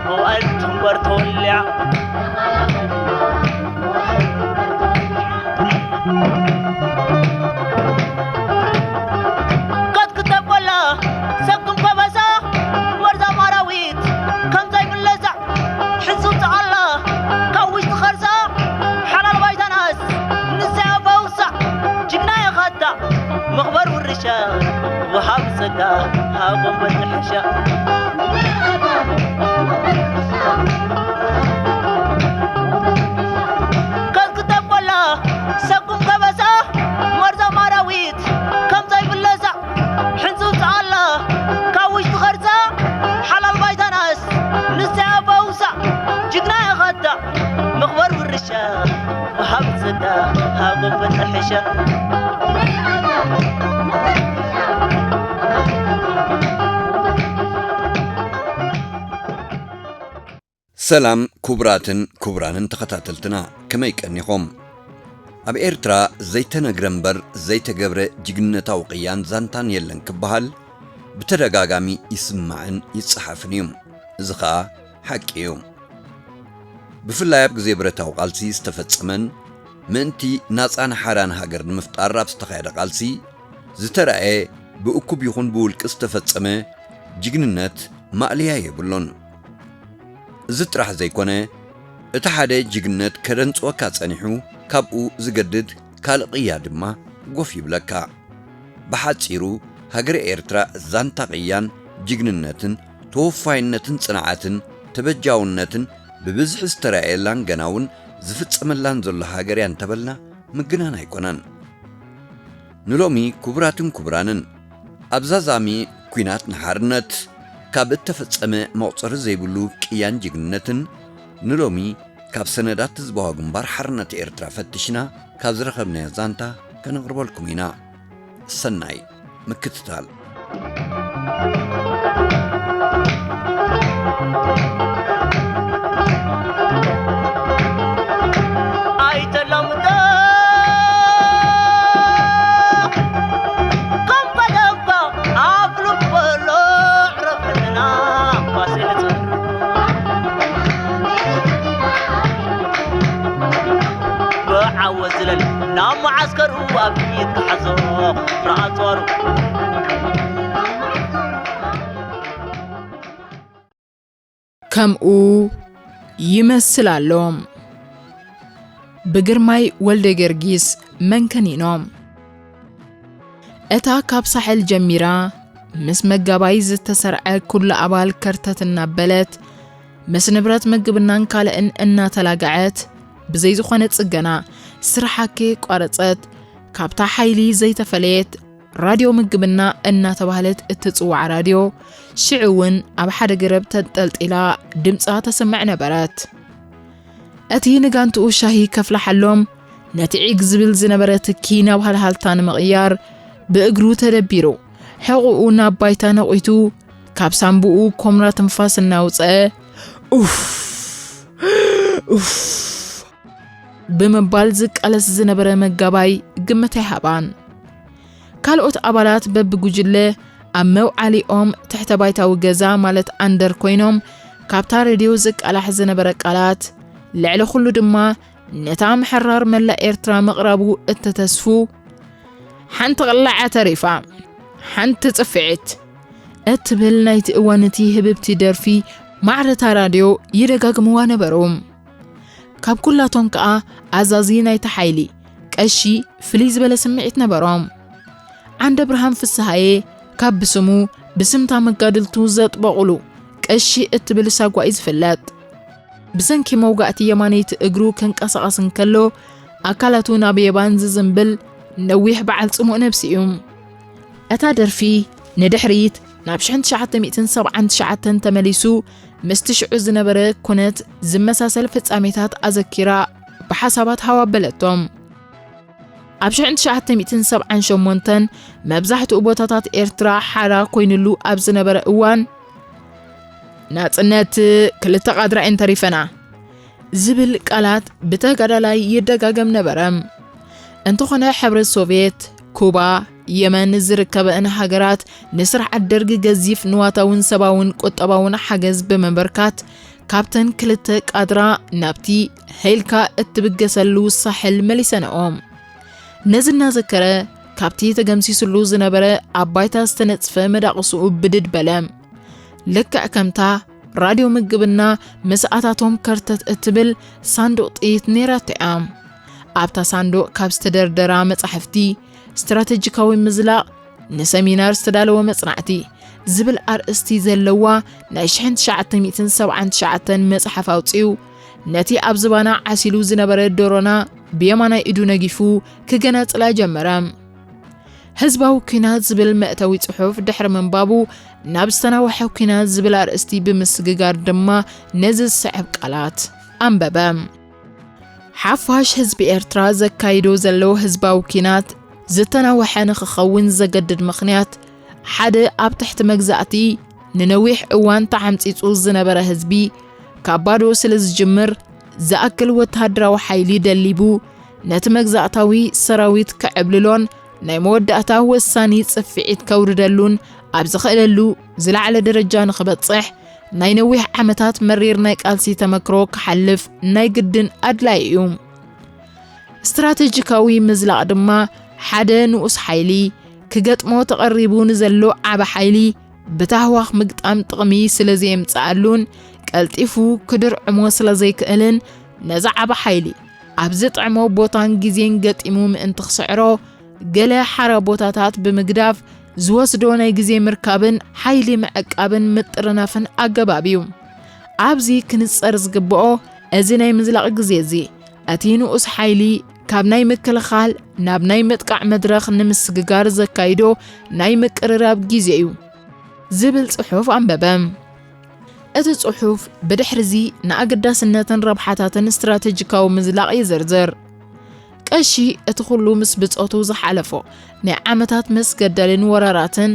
መዋእል ትንበር ተወሊዓ። ቀጥቅጠ ቆላ ሰኩም ከበሳ መርዛም ኣራዊት ከም ዘይምለሳ ሕንሱም ጸዓላ ካብ ውሽጢ ኸርሳ ሓላል ባይታናስ ንሰያ በውሳ ጅግና የኸታ መኽበር ውርሻ ወሃብ ጸጋ ሃቦም በዝሐሻ ከዝግጠብ ቆላ ሰኩም ከበሳ መርዛም ኣራዊት ከም ዘይብለሳ ሕንጹጽ ኣላ ካብ ውሽጢ ኸርሳ ሓላል ባይታናስ ንሰያ በውሳ ጅግና የኸታ መኽበር ውርሻ ወሃብ ጸጋ ሃቦም በዝሐሻ ሰላም ክቡራትን ክቡራንን ተኸታተልትና፣ ከመይ ቀኒኹም? ኣብ ኤርትራ ዘይተነግረ እምበር ዘይተገብረ ጅግንነታዊ ቅያን ዛንታን የለን ክበሃል ብተደጋጋሚ ይስማዕን ይጸሓፍን እዩ። እዚ ኸኣ ሓቂ እዩ። ብፍላይ ኣብ ግዜ ብረታዊ ቃልሲ ዝተፈጸመን ምእንቲ ናጻን ሓራን ሃገር ንምፍጣር ኣብ ዝተኻየደ ቃልሲ ዝተራእየ ብእኩብ ይኹን ብውልቂ ዝተፈጸመ ጅግንነት ማእለያ የብሉን። እዚ ጥራሕ ዘይኮነ፣ እቲ ሓደ ጅግንነት ከደንጽወካ ጸኒሑ፣ ካብኡ ዝገድድ ካልእ ቅያ ድማ ጎፍ ይብለካ። ብሓጺሩ፣ ሃገረ ኤርትራ ዛንታ ቅያን ጅግንነትን ተወፋይነትን ጽንዓትን ተበጃውነትን ብብዝሒ ዝተራእየላን ገና እውን ዝፍጸመላን ዘሎ ሃገር እያ እንተበልና ምግናን ኣይኮነን። ንሎሚ ክቡራትን ክቡራንን፣ ኣብ ዛዛሚ ኲናት ንሓርነት ካብ እተፈጸመ መቑጸሪ ዘይብሉ ቅያን ጅግንነትን፣ ንሎሚ ካብ ሰነዳት ህዝባዊ ግንባር ሓርነት ኤርትራ ፈቲሽና ካብ ዝረኸብናዮ ዛንታ ከነቕርበልኩም ኢና። ሰናይ ምክትታል። ኣይተለምዶ ከም ፈለምካ ኣብ ልበሎ ዕረፍልና ፋሲል ጽር ብዓወት ዝለል ናብ መዓስከሩ ኣብ ጥይት ክሓዞ ብኣንጻሩ ከምኡ ይመስል ኣሎ። ብግርማይ ወልደ ጊዮርጊስ መንከኒኖ። እታ ካብ ሳሕል ጀሚራ ምስ መጋባይ ዝተሰርዐ ኩሉ ኣባል ከርተት እናበለት፣ ምስ ንብረት ምግብናን ካልእን እናተላገዐት፣ ብዘይ ዝኾነ ጽገና ስራሓ ከየቋረጸት፣ ካብታ ሓይሊ ዘይተፈለየት ራድዮ ምግብና እናተባህለት እትጽዋዕ ራድዮ፣ ሽዑ እውን ኣብ ሓደ ገረብ ተንጠልጢላ ድምጻ ተስምዕ ነበረት። እቲ ንጋንትኡ ሻሂ ከፍልሓሎም፣ ነቲ ዒግ ዝብል ዝነበረ ትኪ ናብ ሃልሃልታ ንምቕያር ብእግሩ ተደቢሩ፣ ሕቖኡ ናብ ባይታ ነቒቱ፣ ካብ ሳንቡኡ ኮምራ ትንፋስ እናውጽአ፣ "ኡፍ! ኡፍ!" ብምባል ዝቃለስ ዝነበረ መጋባይ ግምት ኣይሃባን። ካልኦት ኣባላት በብጉጅለ ኣብ መውዓሊኦም ትሕተ ባይታዊ ገዛ ማለት ኣንደር ኮይኖም፣ ካብታ ሬድዮ ዝቃላሕ ዝነበረ ቃላት፣ ልዕሊ ኩሉ ድማ ነታ ምሕራር መላእ ኤርትራ ምቕራቡ እተተስፉ፣ "ሓንቲ ቅላዕ ተሪፋ፣ ሓንቲ ጽፍዒት" እትብል ናይቲ እዋን እቲ ህብብቲ ደርፊ ማዕረታ ራድዮ ይደጋግምዋ ነበሩ። ካብ ኩላቶም ከኣ ኣዛዚ ናይቲ ሓይሊ ቀሺ ፍልይ ዝበለ ስምዒት ነበሮም። ዓንደ ብርሃን ፍስሃየ ካብ ብስሙ ብስምታ መጋድልቱ ዘጥበቑሉ ቀሺ እትብል ሳጓ እዩ ዝፍለጥ። ብሰንኪ መውጋእቲ የማነይቲ እግሩ ክንቀሳቐስ እንከሎ ኣካላቱ ናብ የባን ዝዝምብል ነዊሕ በዓል ጽሙእ ነብሲ እዩ። እታ ደርፊ ንድሕሪት ናብ ሽሕን ትሽዓተ ሚእትን ሰብዓን ትሽዓተን ተመሊሱ ምስቲ ሽዑ ዝነበረ ኩነት ዝመሳሰል ፍጻሜታት ኣዘኪራ ብሓሳባት ሃው ኣበለቶም። ኣብ ሽሕን ትሽዓተ ሚእትን ሰብዓን ሸሞንተን መብዛሕትኡ ቦታታት ኤርትራ ሓራ ኮይኑሉ ኣብ ዝነበረ እዋን፣ "ናጽነት ክልተ ቃድራ እየን ተሪፈና" ዝብል ቃላት ብተጋዳላይ ይደጋገም ነበረ። እንተኾነ ሕብረት ሶቭየት፣ ኩባ፣ የመን ዝርከበእን ሃገራት ንስርዓት ደርግ ገዚፍ ንዋታውን ሰባውን ቁጠባውን ሓገዝ ብምብርካት፣ ካብተን ክልተ ቃድራ ናብቲ ሄልካ እትብገሰሉ ሳሕል መሊሰንኦ። ነዚ እናዘከረ፣ ካብቲ ተገምሲስሉ ዝነበረ ኣብ ባይታ ዝተነጽፈ መዳቕስኡ ብድድ በለ። ልክዕ ከምታ ራድዮ ምግብና ምስኣታቶም ከርተት እትብል ሳንዱቕ ጥይት ነይራቶ እያ። ኣብታ ሳንዱቕ ካብ ዝተደርደራ መጻሕፍቲ፣ ስትራተጂካዊ ምዝላቕ ንሰሚናር ዝተዳለወ መጽናዕቲ ዝብል ኣርእስቲ ዘለዋ ናይ ሽሕን ትሽዓተ ሚእትን ሰብዓን ትሽዓተን መጽሓፍ ኣውጺኡ፣ ነቲ ኣብ ዝባና ዓሲሉ ዝነበረ ዶሮና ብየማናይ ኢዱ ነጊፉ ክገናጽላ ጀመረ። ህዝባዊ ኲናት ዝብል መእተዊ ጽሑፍ ድሕሪ ምንባቡ፣ ናብ ዝተናውሐ ኲናት ዝብል ኣርእስቲ ብምስግጋር ድማ ነዚ ዝስዕብ ቃላት ኣንበበ። ሓፋሽ ህዝቢ ኤርትራ ዘካይዶ ዘሎ ህዝባዊ ኲናት ዝተናውሐ ንኽኸውን ዘገድድ ምኽንያት፣ ሓደ ኣብ ትሕቲ መግዛእቲ ንነዊሕ እዋን ተዓምጺጹ ዝነበረ ህዝቢ፣ ካብ ባዶ ስለ ዝጅምር፣ ዝኣክል ወተሃደራዊ ሓይሊ ደሊቡ፣ ነቲ መግዛእታዊ ሰራዊት ከዕብልሎን ናይ መወዳእታ ወሳኒ ጽፍዒት ከውርደሉን ኣብ ዝኽእለሉ ዝለዓለ ደረጃ ንኽበጽሕ፣ ናይ ነዊሕ ዓመታት መሪር ናይ ቃልሲ ተመክሮ ክሓልፍ ናይ ግድን ኣድላዪ እዩ። ስትራተጂካዊ ምዝላቕ ድማ፣ ሓደ ንኡስ ሓይሊ ክገጥሞ ተቐሪቡ ንዘሎ ዓቢ ሓይሊ ብታህዋኽ ምግጣም ጥቕሚ ስለ ዘየምጽኣሉን ቀልጢፉ ክድርዕሞ ስለ ዘይክእልን፣ ነዚ ዓቢ ሓይሊ ኣብ ዝጥዕሞ ቦታን ግዜን ገጢሙ ምእንቲ ክስዕሮ፣ ገለ ሓራ ቦታታት ብምግዳፍ ዝወስዶ ናይ ግዜ ምርካብን ሓይሊ ምዕቃብን ምጥርናፍን ኣገባብ እዩ። ኣብዚ ክንጸር ዝግብኦ፣ እዚ ናይ ምዝላቕ ግዜ እዚ፣ እቲ ንኡስ ሓይሊ ካብ ናይ ምክልኻል ናብ ናይ ምጥቃዕ መድረኽ ንምስግጋር ዘካይዶ ናይ ምቅርራብ ግዜ እዩ ዝብል ጽሑፍ ኣንበበ። እቲ ጽሑፍ ብድሕርዚ ንኣገዳስነትን ረብሓታትን ስትራተጂካዊ ምዝላቕ ይዝርዝር። ቀሺ እቲ ኩሉ ምስ ብጾቱ ዝሓለፎ ናይ ዓመታት መስገደልን ወራራትን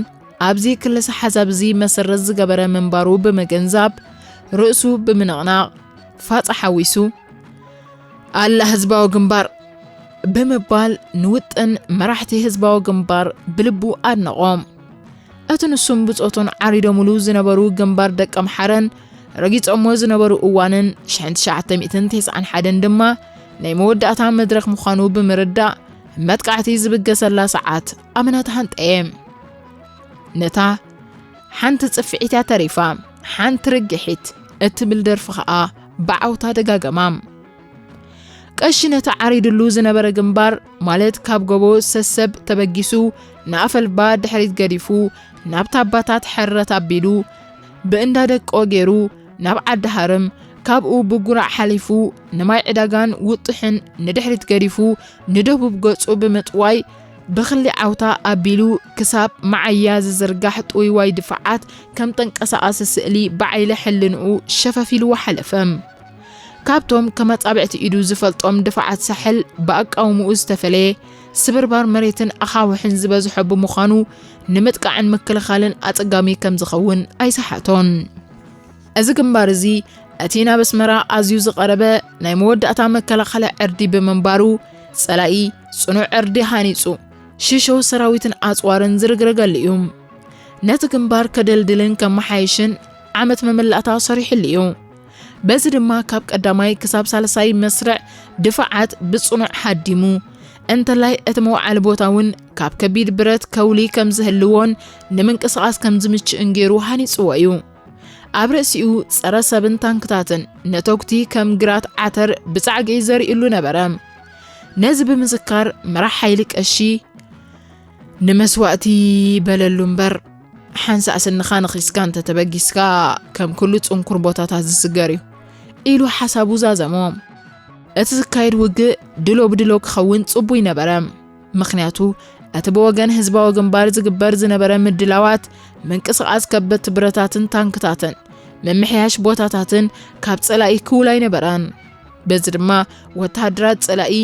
ኣብዚ ክልሰ ሓሳብ እዚ መሰረት ዝገበረ ምንባሩ ብምግንዛብ፣ ርእሱ ብምንቕናቕ፣ ፋጻ ሓዊሱ፣ ኣላ ህዝባዊ ግንባር ብምባል ንውጥን መራሕቲ ህዝባዊ ግንባር ብልቡ ኣድነቖም። እቲ ንሱን ብጾቱን ዓሪዶምሉ ዝነበሩ ግንባር ደቀምሓረን ረጊጾሞ ዝነበሩ እዋንን ሽሕን ትሽዓተ ሚእትን ተስዓን ሓደን ድማ ናይ መወዳእታ መድረኽ ምዃኑ ብምርዳእ፣ መጥቃዕቲ ዝብገሰላ ሰዓት ኣመና ተሃንጠየ። ነታ ሓንቲ ጽፍዒት እያ ተሪፋ፣ ሓንቲ ርግሒት እትብል ደርፊ ኸኣ ብዓውታ ደጋገማ። ቀሺ ነቲ ዓሪድሉ ዝነበረ ግንባር፣ ማለት ካብ ጎቦ ሰሰብ ተበጊሱ ንኣፈልባ ድሕሪት ገዲፉ፣ ናብ ታባታት ሕረት ኣቢሉ፣ ብእንዳ ደቆ ገይሩ ናብ ዓዲ ሃርም፣ ካብኡ ብጉራዕ ሓሊፉ ንማይ ዕዳጋን ውጥሕን ንድሕሪት ገዲፉ ንደቡብ ገጹ ብምጥዋይ፣ ብኽሊ ዓውታ ኣቢሉ ክሳብ መዓያ ዝዝርጋሕ ጥውይዋይ ድፋዓት ከም ጠንቀሳቓሲ ስእሊ ብዓይለ ሕልንኡ ሸፈፍ ኢልዎ ሓለፈ። ካብቶም ከም ኣጻብዕቲ ኢዱ ዝፈልጦም ድፋዓት ሳሕል ብኣቃውምኡ ዝተፈለየ፣ ስብርባር መሬትን ኣኻውሕን ዝበዝሖ ብምዃኑ፣ ንምጥቃዕን ምክልኻልን ኣጸጋሚ ከም ዝኸውን ኣይሰሓቶን። እዚ ግንባር እዚ፣ እቲ ናብ ኣስመራ ኣዝዩ ዝቐረበ ናይ መወዳእታ መከላኸሊ ዕርዲ ብምንባሩ፣ ጸላኢ ጽኑዕ ዕርዲ ሃኒጹ፣ ሽሾ ሰራዊትን ኣጽዋርን ዝርግረገሉ እዩ። ነቲ ግንባር ከደልድልን ከመሓይሽን ዓመት መመላእታ ሰሪሕሉ እዩ። በዚ ድማ ካብ ቀዳማይ ክሳብ ሳልሳይ መስርዕ ድፋዓት ብጽኑዕ ሃዲሙ፣ እንተላይ እቲ መውዓሊ ቦታ እውን ካብ ከቢድ ብረት ከውሊ ከም ዝህልዎን ንምንቅስቓስ ከም ዝምችእን ገይሩ ሃኒጽዎ እዩ። ኣብ ርእሲኡ ጸረ ሰብን ታንክታትን ነተጉቲ ከም ግራት ዓተር ብጻዕቂ ዘርእሉ ነበረ። ነዚ ብምዝካር መራሕ ሓይሊ ቀሺ፣ "ንመስዋእቲ በለሉ እምበር፣ ሓንሳእ ስንኻ ነኺስካ እንተተበጊስካ ከም ኩሉ ጽንኩር ቦታታት ዝስገር እዩ" ኢሉ ሓሳቡ ዛዘሞ። እቲ ዝካየድ ውግእ ድሎ ብድሎ ክኸውን ጽቡይ ነበረ። ምኽንያቱ፣ እቲ ብወገን ህዝባዊ ግንባር ዝግበር ዝነበረ ምድላዋት፣ ምንቅስቓስ ከበድቲ ብረታትን ታንክታትን፣ ምምሕያሽ ቦታታትን ካብ ጸላኢ ክውል ኣይነበረን። በዚ ድማ፣ ወተሃደራት ጸላኢ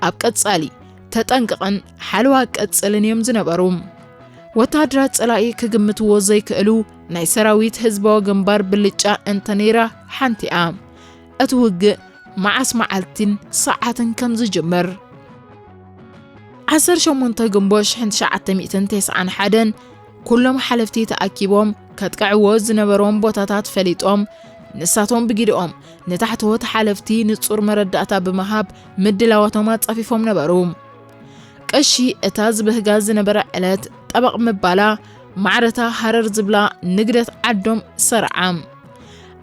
ኣብ ቀጻሊ ተጠንቅቕን ሓለዋ ቀጽልን እዮም ዝነበሩ። ወተሃደራት ጸላኢ ክግምትዎ ዘይክእሉ ናይ ሰራዊት ህዝባዊ ግንባር ብልጫ እንተ ነይራ ሓንቲ እያ። እቲ ውግእ መዓስ መዓልትን ሰዓትን ከም ዝጅምር። ዓሰርተ ሸሞንተ ግንቦት ሽሕን ትሽዓተ ሚእትን ተስዓን ሓደን ኩሎም ሓለፍቲ ተኣኪቦም ከጥቅዕዎ ዝነበሮም ቦታታት ፈሊጦም፣ ንሳቶም ብጊድኦም ንታሕተዎት ሓለፍቲ ንጹር መረዳእታ ብምሃብ ምድላዋቶም ኣጻፊፎም ነበሩ። ቀሺ እታ ዝበህጋ ዝነበረ ዕለት ጠበቕ ምባላ፣ ማዕረታ ሃረር ዝብላ ንግደት ዓዶም ሰርዓ።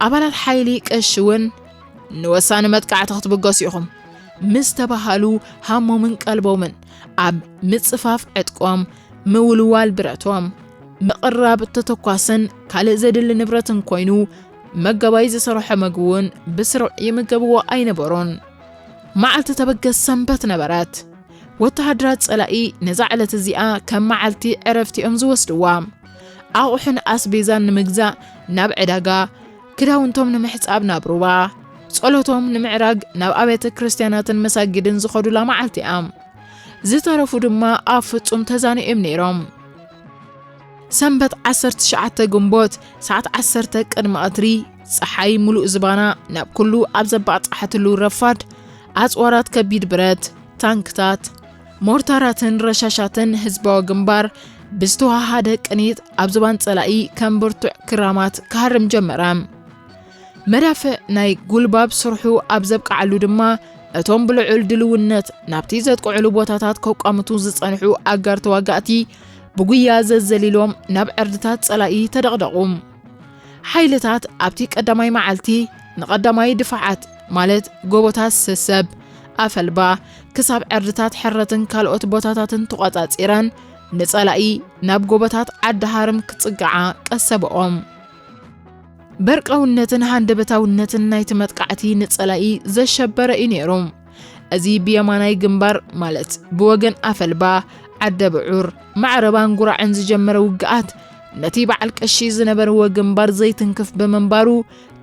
ኣባላት ሓይሊ ቀሺ እውን ንወሳኒ መጥቃዕቲ ክትብገሱ ኢኹም ምስ ተባሃሉ፣ ሃሞምን ቀልቦምን ኣብ ምጽፋፍ ዕጥቆም፣ ምውልዋል ብረቶም፣ ምቕራብ ተተኳስን ካልእ ዘድሊ ንብረትን ኮይኑ፣ መጋባይ ዝሰርሖ መግቢ እውን ብስሩዕ ይምገብዎ ኣይነበሩን። መዓልቲ ተበገስ ሰንበት ነበረት። ወተሃደራት ጸላኢ ነዛ ዕለት እዚኣ ከም መዓልቲ ዕረፍቲ እዮም ዝወስድዋ። ኣቑሑን ኣስቤዛን ንምግዛእ ናብ ዕዳጋ፣ ክዳውንቶም ንምሕጻብ ናብ ሩባ፣ ጸሎቶም ንምዕራግ ናብ ኣብያተ ክርስትያናትን መሳጊድን ዝኸዱላ መዓልቲ እያ። ዝተረፉ ድማ ኣብ ፍጹም ተዛኒኦም ነይሮም። ሰንበት ዓሰርተ ትሽዓተ ግንቦት ሰዓት ዓሰርተ ቅድሚ ቀትሪ፣ ጸሓይ ምሉእ ዝባና ናብ ኩሉ ኣብ ዘባጻሓትሉ ረፋድ፣ ኣጽዋራት ከቢድ ብረት፣ ታንክታት፣ ሞርታራትን ረሻሻትን ህዝባዊ ግንባር ብዝተወሃሃደ ቅኒት ኣብ ዝባን ጸላኢ ከም ብርቱዕ ክራማት ክሃርም ጀመረ። መዳፍዕ ናይ ጉልባብ ስርሑ ኣብ ዘብቅዓሉ ድማ፣ እቶም ብልዑል ድልውነት ናብቲ ዘጥቅዕሉ ቦታታት ከቋምቱ ዝጸንሑ ኣጋር ተዋጋእቲ ብጉያ ዘዘሊሎም ናብ ዕርድታት ጸላኢ ተደቕደቑ። ሓይልታት ኣብቲ ቀዳማይ መዓልቲ ንቐዳማይ ድፋዓት፣ ማለት ጎቦታት ሰሰብ፣ ኣፈልባ፣ ክሳብ ዕርድታት ሕረትን ካልኦት ቦታታትን ተቖጻጺረን፣ ንጸላኢ ናብ ጎቦታት ዓዲ ሃርም ክጽግዓ ቀሰብኦም። በርቃውነትን ሃንደበታውነትን ናይቲ መጥቃዕቲ ንጸላኢ ዘሸበረ እዩ ነይሩ። እዚ ብየማናይ ግንባር፣ ማለት ብወገን ኣፈልባ፣ ዓደ ብዑር፣ ማዕረባን ጉራዕን ዝጀመረ ውግኣት፣ ነቲ በዓል ቀሺ ዝነበርዎ ግንባር ዘይትንክፍ ብምንባሩ፣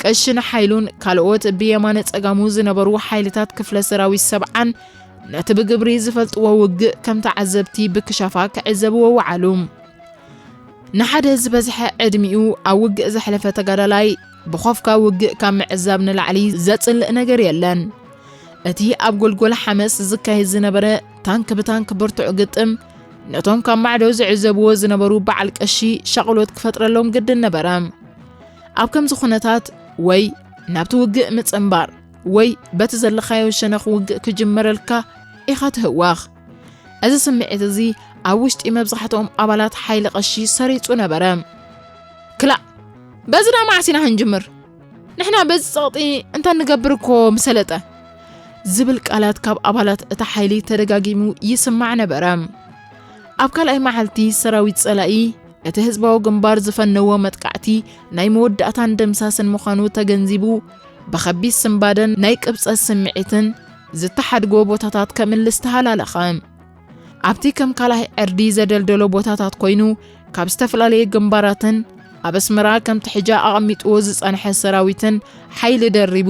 ቀሺ ንሓይሉን ካልኦት ብየማነ ጸጋሙ ዝነበሩ ሓይልታት ክፍለ ሰራዊት ሰብዓን ነቲ ብግብሪ ዝፈልጥዎ ውግእ ከም ተዓዘብቲ ብክሻፋ ክዕዘብዎ ወዓሉ። ንሓደ ዝበዝሐ ዕድሚኡ ኣብ ውግእ ዘሕለፈ ተጋዳላይ፣ ብኾፍካ ውግእ ካብ ምዕዛብ ንላዕሊ ዘጽልእ ነገር የለን። እቲ ኣብ ጎልጎል ሓመስ ዝካየድ ዝነበረ ታንክ ብታንክ ብርቱዕ ግጥም፣ ነቶም ካብ ማዕዶ ዝዕዘብዎ ዝነበሩ በዓል ቀሺ ሻቕሎት ክፈጥረሎም ግድን ነበረ። ኣብ ከምዚ ኩነታት፣ ወይ ናብቲ ውግእ ምጽንባር፣ ወይ በቲ ዘለኻዮ ሸነኽ ውግእ ክጅመረልካ ኢኻ ትህወኽ። እዚ ስምዒት እዚ ኣብ ውሽጢ መብዛሕትኦም ኣባላት ሓይሊ ቀሺ ሰሪጹ ነበረ። "ክላእ፣ በዚ ዳ መዓስ ኢና ክንጅምር? ንሕና በዚ ጸቕጢ እንታይ ንገብር እኮ ምሰለጠ?" ዝብል ቃላት ካብ ኣባላት እታ ሓይሊ ተደጋጊሙ ይስማዕ ነበረ። ኣብ ካልኣይ መዓልቲ ሰራዊት ጸላኢ እቲ ህዝባዊ ግንባር ዝፈነዎ መጥቃዕቲ ናይ መወዳእታን ደምሳስን ምዃኑ ተገንዚቡ፣ ብኸቢድ ስንባደን ናይ ቅብጸት ስምዒትን ዝተሓድጎ ቦታታት ከምልስ ተሃላለኸ። ኣብቲ ከም ካልኣይ ዕርዲ ዘደልደሎ ቦታታት ኮይኑ፣ ካብ ዝተፈላለየ ግንባራትን ኣብ ኣስመራ ከምቲ ሕጃ ኣቐሚጥዎ ዝጸንሐ ሰራዊትን ሓይሊ ደሪቡ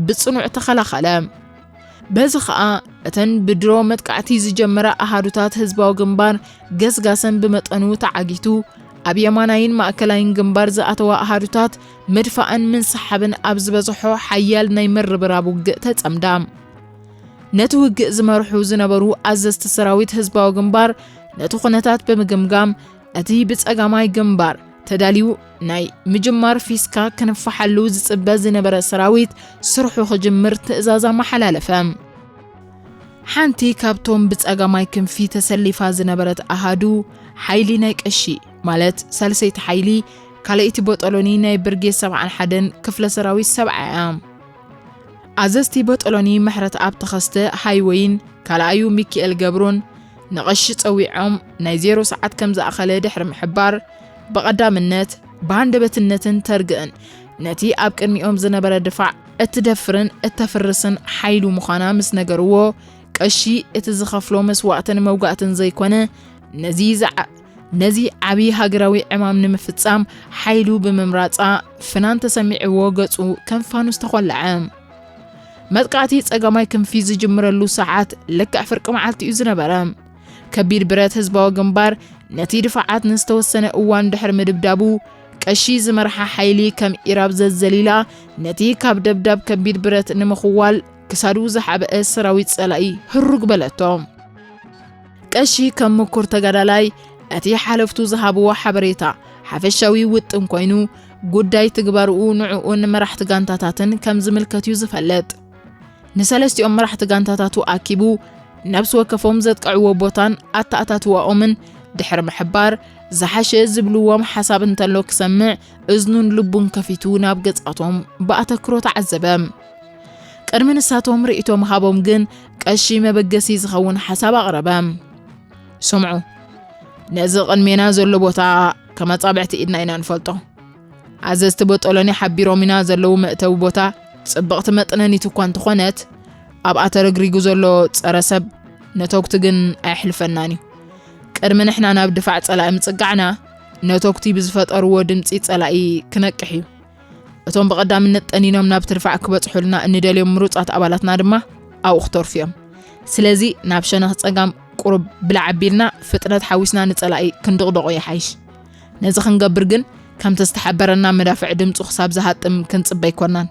ብጽኑዕ ተኸላኸለ። በዚ ኸኣ እተን ብድሮ መጥቃዕቲ ዝጀመራ ኣሃዱታት ህዝባዊ ግንባር ገስጋሰን ብመጠኑ ተዓጊቱ፣ ኣብ የማናይን ማእከላይን ግንባር ዝኣተዋ ኣሃዱታት ምድፋእን ምንስሓብን ኣብ ዝበዝሖ ሓያል ናይ ምርብራብ ውግእ ተጸምዳ። ነቲ ውግእ ዝመርሑ ዝነበሩ ኣዘዝቲ ሰራዊት ህዝባዊ ግንባር ነቲ ኩነታት ብምግምጋም፣ እቲ ብጸጋማይ ግንባር ተዳልዩ ናይ ምጅማር ፊስካ ክንፋሓሉ ዝጽበ ዝነበረ ሰራዊት ስርሑ ክጅምር ትእዛዝ ኣመሓላለፈ። ሓንቲ ካብቶም ብጸጋማይ ክንፊ ተሰሊፋ ዝነበረት ኣሃዱ ሓይሊ ናይ ቀሺ፣ ማለት ሳልሰይቲ ሓይሊ፣ ካልኣይቲ ቦጦሎኒ ናይ ብርጌድ ሰብዓን ሓደን ክፍለ ሰራዊት ሰብዓ እያ። ኣዘዝቲ ቦጦሎኒ ምሕረትኣብ ተኸስተ ሃይወይን ካልኣዩ ሚኪኤል ገብሩን ንቐሺ ጸዊዖም ናይ ዜሮ ሰዓት ከም ዝኣኸለ ድሕሪ ምሕባር፣ ብቐዳምነት ብሃንደበትነትን ተርግእን ነቲ ኣብ ቅድሚኦም ዝነበረ ድፋዕ እትደፍርን እተፍርስን ሓይሉ ምዃና ምስ ነገርዎ፣ ቀሺ እቲ ዝኸፍሎ መስዋእትን መውጋእትን ዘይኮነ፣ ነዚ ዝዓ-፣ ነዚ ዓቢ ሃገራዊ ዕማም ንምፍጻም ሓይሉ ብምምራጻ ፍናን ተሰሚዕዎ ገጹ ከም ፋኑስ ተኾለዐ። መጥቃዕቲ ጸጋማይ ክንፊ ዝጅምረሉ ሰዓት ልክዕ ፍርቂ መዓልቲ እዩ ዝነበረ። ከቢድ ብረት ህዝባዊ ግንባር ነቲ ድፋዓት ንዝተወሰነ እዋን ድሕሪ ምድብዳቡ፣ ቀሺ ዝመርሓ ሓይሊ ከም ኢራብ ዘዘሊላ ነቲ ካብ ደብዳብ ከቢድ ብረት ንምኽዋል ክሳዱ ዝሓብአ ሰራዊት ጸላኢ ህሩግ በለቶ። ቀሺ ከም ምኩር ተጋዳላይ እቲ ሓለፍቱ ዝሃብዎ ሓበሬታ ሓፈሻዊ ውጥን ኮይኑ፣ ጉዳይ ትግባርኡ ንዕኡን መራሕቲ ጋንታታትን ከም ዝምልከት እዩ ዝፈልጥ። ንሰለስቲኦም መራሕቲ ጋንታታቱ ኣኪቡ ነብሲ ወከፎም ዘጥቅዕዎ ቦታን ኣተኣታትዋኦምን ድሕሪ ምሕባር፣ ዝሓሸ ዝብልዎም ሓሳብ እንተሎ ክሰምዕ እዝኑን ልቡን ከፊቱ ናብ ገጻቶም ብኣተክሮ ተዓዘበ። ቅድሚ ንሳቶም ርእይቶ ምሃቦም ግን ቀሺ መበገሲ ዝኸውን ሓሳብ ኣቕረበ። ስምዑ፣ ነዚ ቅድሜና ዘሎ ቦታ ከም ኣጻብዕቲ ኢድና ኢና ንፈልጦ። ኣዘዝቲ ቦጦሎኒ ሓቢሮም ኢና ዘለዉ መእተዊ ቦታ ጽብቕቲ መጥነኒት እኳ እንተኾነት፣ ኣብኣ ተረግሪጉ ዘሎ ጸረ ሰብ ነተጉቲ ግን ኣየሕልፈናን እዩ። ቅድሚ ንሕና ናብ ድፋዕ ጸላኢ ምጽጋዕና፣ ነተጉቲ ብዝፈጠርዎ ድምጺ ጸላኢ ክነቅሕ እዩ። እቶም ብቐዳምነት ጠኒኖም ናብቲ ድፋዕ ክበጽሑልና እንደልዮም ምሩጻት ኣባላትና ድማ ኣብኡ ክተርፉ እዮም። ስለዚ ናብ ሸነኽ ጸጋም ቁሩብ ብላዕ ኣቢልና ፍጥነት ሓዊስና ንጸላኢ ክንድቕደቖ ይሓይሽ። ነዚ ክንገብር ግን ከምቲ ዝተሓበረና መዳፍዕ ድምጹ ክሳብ ዝሃጥም ክንጽበ ኣይኮናን።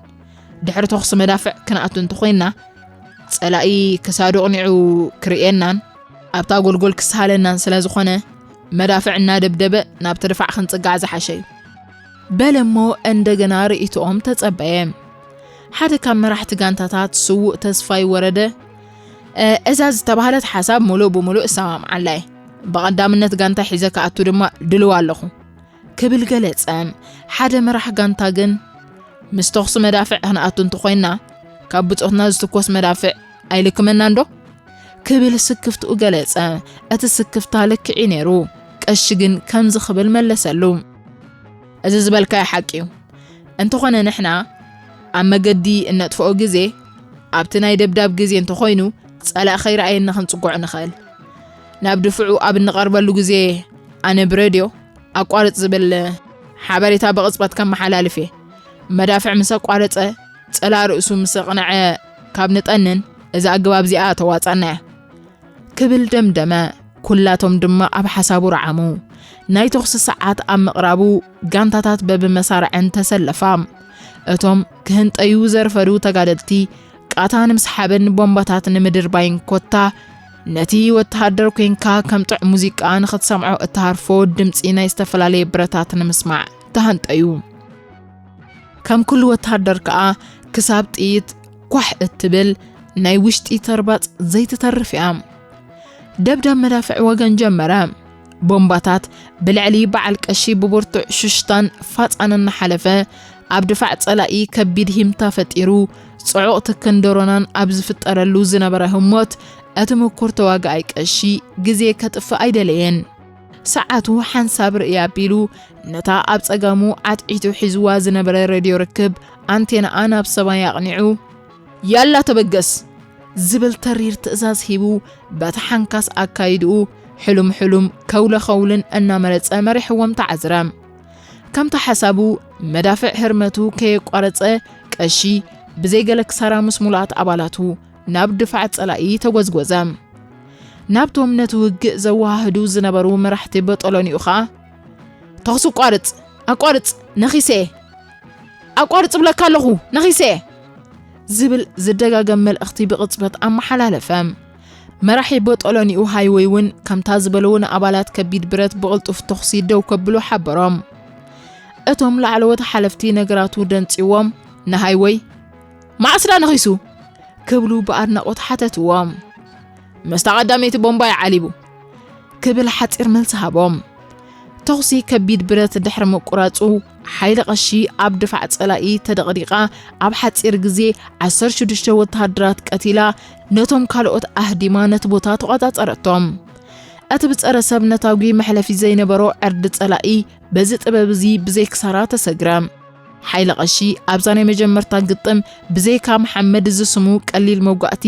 ድሕሪ ተኹሲ መዳፍዕ ክንኣቱ እንተኾይንና፣ ጸላኢ ክሳዱ ኣቕኒዑ ክርእየናን ኣብታ ጎልጎል ክስሃለናን ስለ ዝኾነ፣ መዳፍዕ እናደብደበ ናብቲ ድፋዕ ክንጽጋዕ ዝሓሸ እዩ። በለ እሞ እንደገና ርእይቶኦም ተጸበየ። ሓደ ካብ መራሕቲ ጋንታታት ስዉእ ተስፋይ ወረደ፣ "እ፣ እዛ ዝተባህለት ሓሳብ ምሉእ ብምሉእ እሰማምዓላ እየ። ብቐዳምነት ጋንታ ሒዘ ክኣቱ ድማ ድልው ኣለኹ" ክብል ገለጸ። ሓደ መራሕ ጋንታ ግን፣ "ምስ ተኹሲ መዳፍዕ ክንኣቱ እንተኾይንና፣ ካብ ብጾትና ዝትኮስ መዳፍዕ ኣይልክመናን ዶ?" ክብል ስክፍትኡ ገለጸ። እቲ ስክፍታ ልክዕ እዩ ነይሩ። ቀሺ ግን ከምዚ ክብል መለሰሉ፣ "እዚ ዝበልካዮ ሓቂ እዩ። እንተኾነ ንሕና ኣብ መገዲ እነጥፍኦ ግዜ፣ ኣብቲ ናይ ደብዳብ ግዜ እንተኾይኑ፣ ጸላኢ ከይረኣየና ክንጽግዖ ንኽእል። ናብ ድፍዑ ኣብ እንቐርበሉ ግዜ፣ ኣነ ብሬድዮ ኣቋርጽ ዝብል ሓበሬታ ብቕጽበት ከመሓላልፍ እየ። መዳፍዕ ምስ ኣቋረጸ፣ ጸላኢ ርእሱ ምስ ኣቕንዐ፣ ካብ ንጠንን፣ እዛ ኣገባብ እዚኣ ተዋጻና እያ" ክብል ደምደመ። ኩላቶም ድማ ኣብ ሓሳቡ ረዓሙ። ናይ ተኹሲ ሰዓት ኣብ ምቕራቡ፣ ጋንታታት በብመሳርዐን ተሰለፋ። እቶም ክህንጠዩ ዘርፈዱ ተጋደልቲ፣ ቃታ ንምስሓብን ቦምባታት ንምድርባይን ኮታ፣ ነቲ ወተሃደር ኮይንካ ከም ጥዑም ሙዚቃ ንኽትሰምዖ እትሃርፎ ድምጺ ናይ ዝተፈላለየ ብረታት ንምስማዕ ተሃንጠዩ። ከም ኩሉ ወተሃደር ከኣ፣ ክሳብ ጥይት ኳሕ እትብል ናይ ውሽጢ ተርባጽ ዘይትተርፍ እያ። ደብዳብ መዳፍዕ ወገን ጀመረ። ቦምባታት ብልዕሊ በዓል ቀሺ ብብርቱዕ ሽሽታን ፋጻን እናሓለፈ፣ ኣብ ድፋዕ ጸላኢ ከቢድ ሂምታ ፈጢሩ፣ ጽዑቕ ትክን ደሮናን ኣብ ዝፍጠረሉ ዝነበረ ህሞት፣ እቲ ምኩር ተዋጋኣይ ቀሺ ግዜ ከጥፍእ ኣይደለየን። ሰዓቱ ሓንሳብ ርእይ ኣቢሉ፣ ነታ ኣብ ጸጋሙ ዓትዒቱ ሒዝዋ ዝነበረ ሬድዮ ርክብ ኣንቴናኣ ናብ ሰማይ ኣቕኒዑ፣ "ያላ ተበገስ!" ዝብል ተሪር ትእዛዝ ሂቡ፣ በቲ ሓንካስ ኣካይድኡ፣ ሕሉም ሕሉም ከውለ ኸውልን እናመረጸ መሪሕዎም ተዓዝረ። ከምቲ ሓሳቡ፣ መዳፍዕ ህርመቱ ከየቋረጸ፣ ቀሺ ብዘይ ገለ ክሳራ ምስ ሙሉኣት ኣባላቱ ናብ ድፋዕ ጸላኢ ተጎዝጎዘ። ናብቶም ነቲ ውግእ ዘወሃህዱ ዝነበሩ መራሕቲ በጦሎኒኡ ኸኣ፣ "ተኹሲ ኣቋርጽ! ኣቋርጽ! ነኺሰ! ኣቋርጽ እብለካ ኣለኹ! ነኺሰ!" ዝብል ዝደጋገም መልእኽቲ ብቕጽበት ኣመሓላለፈ። መራሒ በጦሎኒኡ ሃይወይ እውን ከምታ ዝበልዎ ንኣባላት ከቢድ ብረት ብቕልጡፍ ተኹሲ ደው ከብሉ ሓበሮም። እቶም ላዕለዎት ሓለፍቲ ነገራቱ ደንጺዎም ንሃይወይ፣ "መዓስ ደኣ ነኺሱ?" ክብሉ ብኣድናቖት ሓተትዎም። "ምስታ ቀዳመይቲ ቦምባ እዩ ዓሊቡ" ክብል ሓጺር መልሲ ሃቦም። ተኹሲ ከቢድ ብረት ድሕሪ ምቁራጹ፣ ሓይሊ ቀሺ ኣብ ድፋዕ ጸላኢ ተደቕዲቓ፣ ኣብ ሓጺር ግዜ ዓሰርተ ሽዱሽተ ወተሃደራት ቀቲላ፣ ነቶም ካልኦት ኣህዲማ ነቲ ቦታ ተቖጻጸረቶም። እቲ ብጸረ ሰብ ነታጒ መሕለፊ ዘይነበሮ ዕርዲ ጸላኢ በዚ ጥበብ እዚ ብዘይ ክሳራ ተሰግረ። ሓይለ ቀሺ ኣብዛ ናይ መጀመርታ ግጥም ብዘይካ መሓመድ ዝስሙ ቀሊል መጓእቲ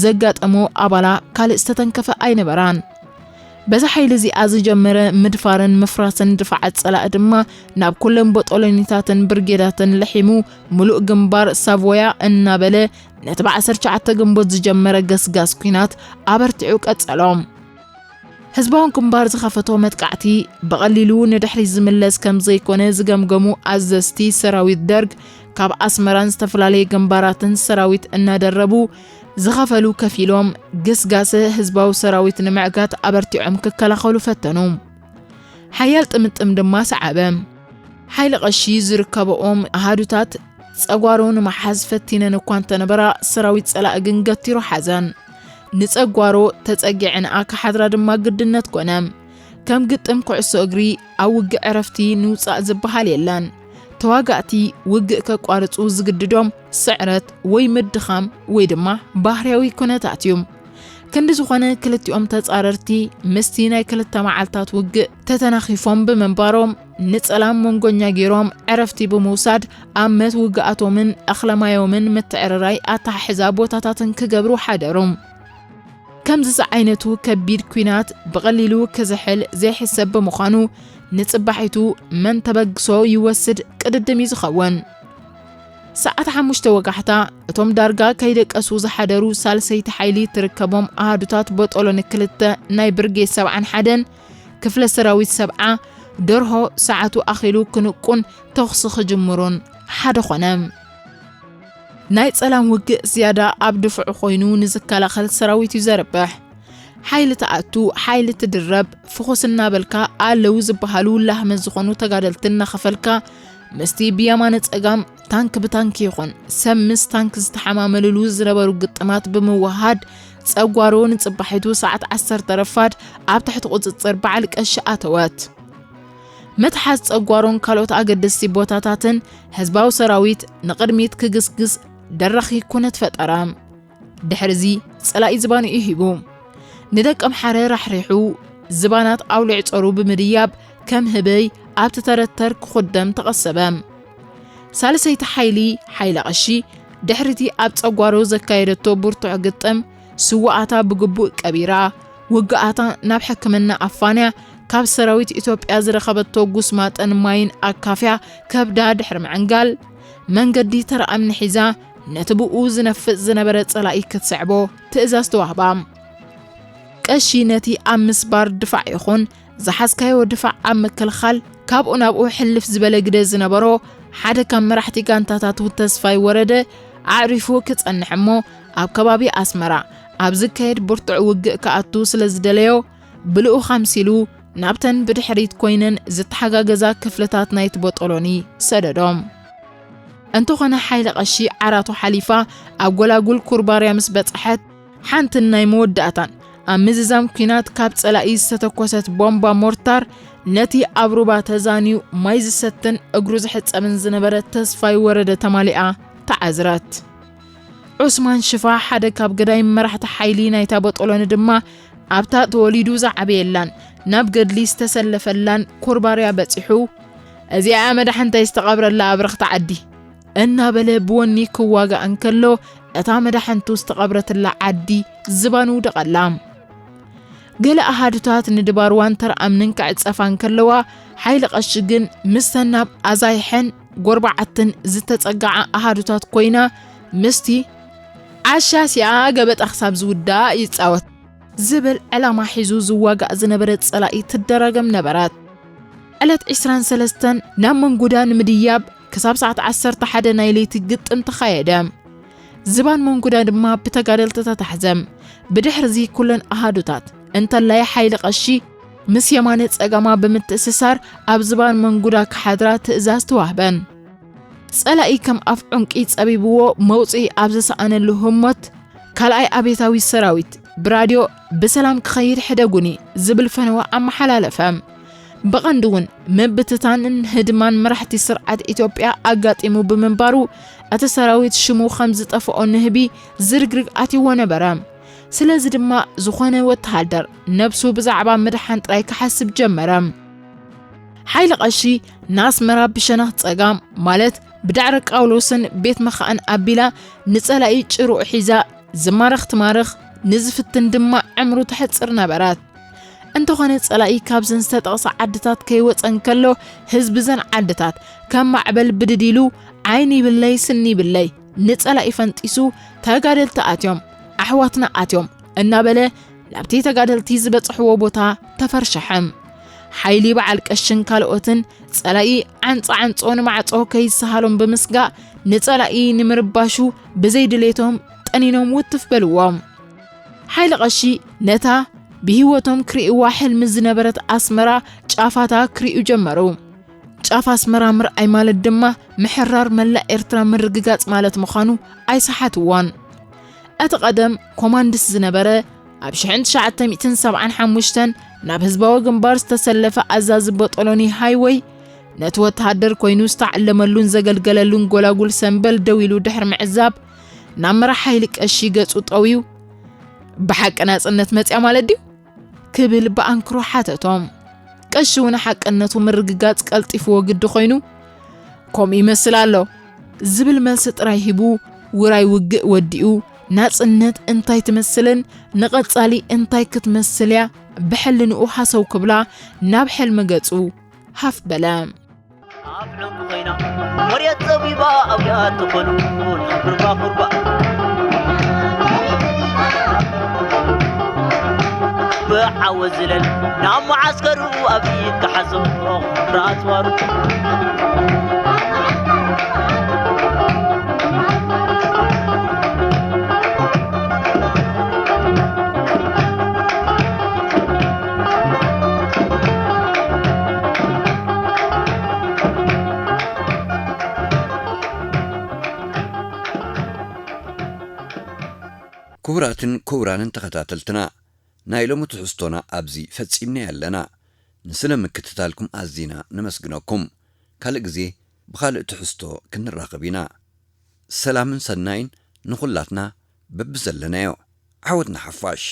ዘጋጠሞ ኣባላ ካልእ ዝተተንከፈ ኣይነበራን። በዚ ሓይሊ እዚኣ ዝጀመረ ምድፋርን ምፍራስን ድፋዓት ጸላኢ ድማ ናብ ኩለን ቦጦሎኒታትን ብርጌዳትን ለሒሙ፣ ምሉእ ግንባር ሳቮያ እናበለ ነቲ ብዓሰርተ ትሽዓተ ግንቦት ዝጀመረ ገስጋስ ኲናት ኣበርቲዑ ቀጸሎ። ህዝባዊ ግንባር ዝኸፈቶ መጥቃዕቲ ብቐሊሉ ንድሕሪት ዝምለስ ከም ዘይኮነ ዝገምገሙ ኣዘዝቲ ሰራዊት ደርግ፣ ካብ ኣስመራን ዝተፈላለየ ግንባራትን ሰራዊት እናደረቡ፣ ዝኸፈሉ ከፊሎም ግስጋሰ ህዝባዊ ሰራዊት ንምዕጋት ኣበርቲዖም ክከላኸሉ ፈተኑ። ሓያል ጥምጥም ድማ ሰዓበ። ሓይሊ ቀሺ ዝርከበኦም ኣሃዱታት ጸጓሮ ንምሓዝ ፈቲነን እኳ እንተነበራ፣ ሰራዊት ጸላኢ ግን ገቲሩ ሓዘን። ንጸጓሮ ተጸጊዐንኣ ክሓድራ ድማ ግድነት ኮነ። ከም ግጥም ኩዕሶ እግሪ ኣብ ውግእ ዕረፍቲ ንውጻእ ዝበሃል የለን። ተዋጋእቲ ውግእ ከቋርጹ ዝግድዶም ስዕረት ወይ ምድኻም ወይ ድማ ባህርያዊ ኩነታት እዩ። ክንዲ ዝኾነ ክልቲኦም ተጻረርቲ ምስቲ ናይ ክልተ መዓልታት ውግእ ተተናኺፎም ብምንባሮም ንጸላም መንጎኛ ገይሮም ዕረፍቲ ብምውሳድ ኣብ መት ውግኣቶምን ኣኽለማዮምን ምትዕርራይ ኣተሓሕዛ ቦታታትን ክገብሩ ሓደሩ። ከምዚ ዝዓይነቱ ከቢድ ኲናት ብቐሊሉ ክዝሕል ዘይሕሰብ ብምዃኑ ንጽባሒቱ መን ተበግሶ ይወስድ ቅድድም እዩ ዝኸውን። ሰዓት ሓሙሽተ ወጋሕታ እቶም ዳርጋ ከይደቀሱ ዝሓደሩ ሳልሰይቲ ሓይሊ ትርከቦም ኣሃዱታት ቦጦሎኒ ክልተ ናይ ብርጌድ ሰብዓን ሓደን ክፍለ ሰራዊት ሰብዓ ደርሆ ሰዓቱ ኣኺሉ ክንቁን ተኹሲ ክጅምሩን ሓደ ኾነ። ናይ ጸላም ውግእ ዝያዳ ኣብ ድፍዑ ኮይኑ ንዝከላኸል ሰራዊት እዩ ዘርብሕ። ሓይሊ ትኣቱ፣ ሓይሊ ትድረብ፣ ፍኹስ እናበልካ ኣለዉ ዝበሃሉ ላህመ ዝኾኑ ተጋደልቲ እናኸፈልካ ምስቲ ብየማነ ጸጋም ታንክ ብታንክ ይኹን ሰብ ምስ ታንክ ዝተሓማመልሉ ዝነበሩ ግጥማት ብምውሃድ ጸጓሮ ንጽባሒቱ ሰዓት ዓሰርተ ረፋድ ኣብ ትሕቲ ቁጽጽር በዓል ቀሺ ኣተወት። ምትሓዝ ጸጓሮን ካልኦት ኣገደስቲ ቦታታትን ህዝባዊ ሰራዊት ንቕድሚት ክግስግስ ደራኺ ኩነት ፈጠረ። ድሕርዚ ጸላኢ ዝባንኡ ሂቡ ንደቀምሓረ ራሕሪሑ ዝባናት ኣውሊዕ ጸሩ ብምድያብ ከም ህበይ ኣብቲ ተረተር ክኹደም ተቐሰበ። ሳልሰይቲ ሓይሊ፣ ሓይሊ ቀሺ፣ ድሕሪቲ ኣብ ጸጓሮ ዘካየደቶ ብርቱዕ ግጥም ስውኣታ ብግቡእ ቀቢራ፣ ውግኣታ ናብ ሕክምና ኣፋንያ፣ ካብ ሰራዊት ኢትዮጵያ ዝረኸበቶ ጉስማጥን ማይን ኣካፍያ ከብዳ ድሕሪ ምዕንጋል፣ መንገዲ ተራ እምኒ ሒዛ ነቲ ብኡ ዝነፍጥ ዝነበረ ጸላኢ ክትስዕቦ ትእዛዝ ተዋህባ። ቀሺ ነቲ ኣብ ምስባር ድፋዕ ይኹን ዝሓዝካዮ ድፋዕ ኣብ ምክልኻል ካብኡ ናብኡ ሕልፍ ዝበለ ግደ ዝነበሮ ሓደ ካብ መራሕቲ ጋንታታቱ ተስፋይ ወረደ ኣዕሪፉ ክጸንሕ እሞ ኣብ ከባቢ ኣስመራ ኣብ ዝካየድ ብርቱዕ ውግእ ክኣቱ ስለ ዝደለዮ ብልኡኽ ኣምሲሉ ናብተን ብድሕሪት ኮይነን ዝተሓጋገዛ ክፍልታት ናይቲ ቦጦሎኒ ሰደዶም። እንተኾነ ሓይሊ ቀሺ ዓራቱ ሓሊፋ ኣብ ጎላጉል ኩርባርያ ምስ በጽሐት ሓንትን ናይ መወዳእታን ኣብ ምዝዛም ኲናት ካብ ጸላኢ ዝተተኮሰት ቦምባ ሞርታር ነቲ ኣብ ሩባ ተዛንዩ ማይ ዝሰትን እግሩ ዝሕጸብን ዝነበረ ተስፋይ ወረደ ተማሊኣ ተዓዝረት። ዑስማን ሽፋ ሓደ ካብ ገዳይም መራሕቲ ሓይሊ ናይታ ቦጦሎኒ ድማ ኣብታ ተወሊዱ ዝዓበየላን ናብ ገድሊ ዝተሰለፈላን ኮርባርያ በጺሑ፣ "እዚኣ መዳሕንተይ ዝተቐብረላ ኣብረኽቲ ዓዲ" እናበለ ብወኒ ክዋጋእ እንከሎ፣ እታ መዳሕንቱ ዝተቐብረትላ ዓዲ ዝባን ውደቐላ። ገለ ኣሃዱታት ንድባርዋን ተርኣምንን ክዕጸፋ እንከለዋ፣ ሓይሊ ቀሺ ግን ምስተን ናብ ኣዛይሐን ጎርባዓትን ዝተጸግዓ ኣሃዱታት ኮይና፣ ምስቲ "ዓሻ ሲኣ ገበጣ ክሳብ ዝውዳእ ይጻወት" ዝብል ዕላማ ሒዙ ዝዋጋእ ዝነበረ ጸላኢ ትደራገም ነበረት። ዕለት ዕስራን ሰለስተን ናብ መንጉዳ ንምድያብ ክሳብ ሰዓት ዓሰርተ ሓደ ናይ ለይቲ ግጥም ተኻየደ። ዝባን መንጉዳ ድማ ብተጋደልቲ ተታሕዘ። ብድሕርዚ ኩለን ኣሃዱታት፣ እንተላይ ሓይሊ ቀሺ፣ ምስ የማነ ጸጋማ ብምትእስሳር ኣብ ዝባን መንጉዳ ክሓድራ ትእዛዝ ተዋህበን። ጸላኢ ከም ኣፍ ዑንቂ ጸቢብዎ መውጽኢ ኣብ ዝሰኣነሉ ህሞት፣ ካልኣይ ኣብዮታዊ ሰራዊት ብራድዮ "ብሰላም ክኸይድ ሕደጉኒ" ዝብል ፈነወ ኣመሓላለፈ። ብቐንዱ እውን ምብትታንን ህድማን መራሕቲ ስርዓት ኢትዮጵያ ኣጋጢሙ ብምንባሩ፣ እቲ ሰራዊት ሽሙ ከም ዝጠፍኦ ንህቢ ዝርግርግ ኣትይዎ ነበረ። ስለዚ ድማ ዝኾነ ወተሃደር ነብሱ ብዛዕባ ምድሓን ጥራይ ክሓስብ ጀመረ። ሓይሊ ቀሺ ንኣስመራ ብሸነኽ ጸጋም፣ ማለት ብዳዕረ ቃውሎስን ቤት መኻእን ኣቢላ ንጸላኢ ጭሩእ ሒዛ፣ ዝማረኽ ትማርኽ፣ ንዝፍትን ድማ ዕምሩ ተሕጽር ነበረት። እንተኾነ ጸላኢ ካብዘን ዝተጠቕሳ ዓድታት ከይወጸ እንከሎ፣ ህዝቢ ዘን ዓድታት ከም ማዕበል ብድድ ኢሉ፣ "ዓይኒ ይብለይ ስኒ ይብለይ፣ ንጸላኢ ፈንጢሱ፣ ተጋደልቲ ኣትዮም፣ ኣሕዋትና ኣትዮም" እናበለ ናብቲ ተጋደልቲ ዝበጽሕዎ ቦታ ተፈርሸሐ። ሓይሊ በዓል ቀሽን ካልኦትን ጸላኢ ዓንጻ ዓንጾ ንማዕጾ ከይሰሃሎም ብምስጋእ፣ ንጸላኢ ንምርባሹ ብዘይድሌቶም ቀኒኖም ውትፍ በልዎም። ሓይለ ቀሺ ነታ ብህይወቶም ክርእይዋ ሕልሚ ዝነበረት ኣስመራ ጫፋታ ክርእዩ ጀመሩ። ጫፍ ኣስመራ ምርኣይ ማለት ድማ ምሕራር መላእ ኤርትራ ምርግጋጽ ማለት ምዃኑ ኣይሰሓትዎን። እቲ ቀደም ኮማንድስ ዝነበረ ኣብ ሽሕን ትሽዓተ ሚእትን ሰብዓን ሓሙሽተን ናብ ህዝባዊ ግንባር ዝተሰለፈ ኣዛዚ ቦጦሎኒ ሃይወይ ነቲ ወተሃደር ኮይኑ ዝተዓለመሉን ዘገልገለሉን ጎላጉል ሰምበል ደው ኢሉ ድሕሪ ምዕዛብ ናብ መራሕ ሓይሊ ቀሺ ገጹ ጠውዩ፣ "ብሓቂ ናጽነት መጽያ ማለት ድዩ?" ክብል ብኣንክሮ ሓተቶም። ቀሺ እውን ሓቅነቱ ምርግጋጽ ቀልጢፍዎ ግዲ ኮይኑ፣ "ከምኡ ይመስል ኣሎ" ዝብል መልሲ ጥራይ ሂቡ፣ ውራይ ውግእ ወዲኡ፣ ናጽነት እንታይ ትመስልን ንቐጻሊ እንታይ ክትመስል እያ ብሕልንኡ ሃሰው ክብላ ናብ ሕልሚ ገጹ ሃፍ በለ። ኣፍ ዕንቁ ኮይና፣ መሬት ጸቢባ፣ ኣውያት ተኾሉ፣ ኩርባ ኩርባ። ብዓወት ዝለል፣ ናብ መዓስከሩ፣ ኣብ ኢድካ ሓዞ፣ ራጽዋሩ። ክቡራትን ክቡራንን ተኸታተልትና፣ ናይ ሎሚ ትሕዝቶና ኣብዚ ፈጺምና ኣለና። ንስለ ምክትታልኩም ኣዚና ነመስግነኩም። ካልእ ግዜ ብኻልእ ትሕዝቶ ክንራኸብ ኢና። ሰላምን ሰናይን ንኹላትና በብዘለናዮ። ዓወት ንሓፋሽ።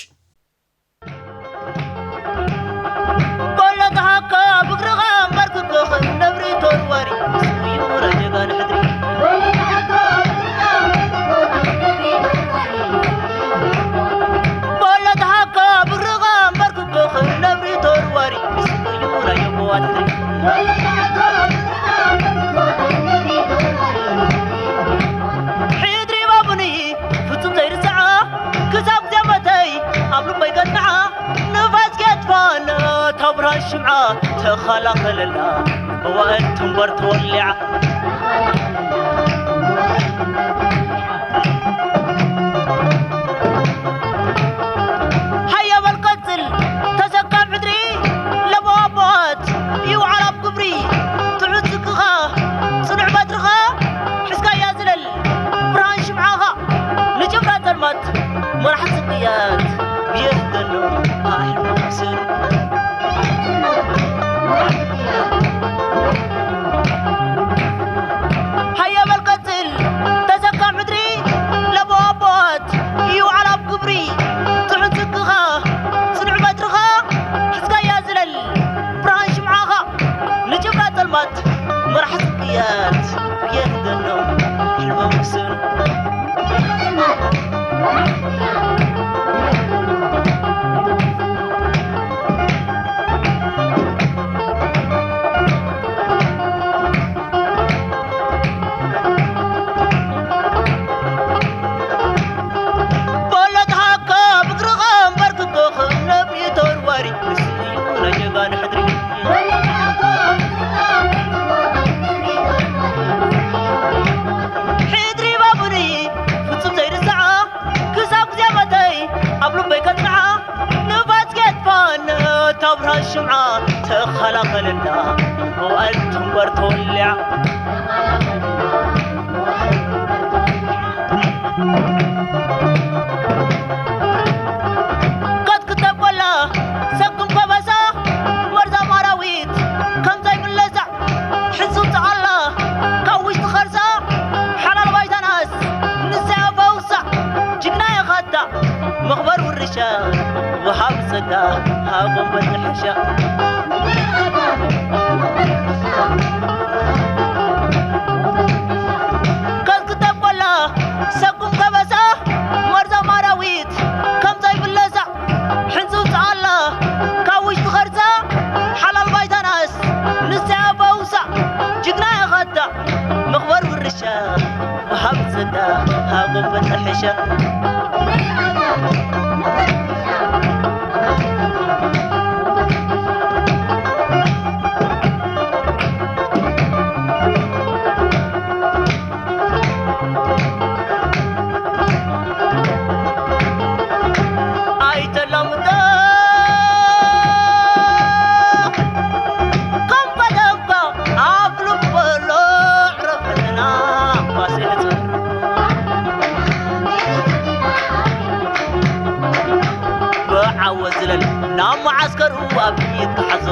ዓስከሩ ኣብ ኢድ ክሓዞ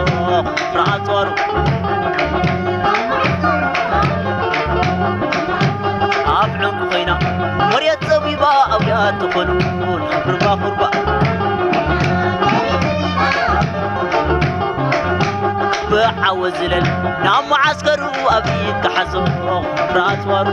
ራኣጽዋሩ ኣብ ዕንቁ ኮይና መሬት ጸቢባ ኣውያ ትኾኑ ርባ ቁርባ ብዓወት ዝለል ናብ መዓስከሩ ኣብ ኢድ ክሓዞ ራኣጽዋሩ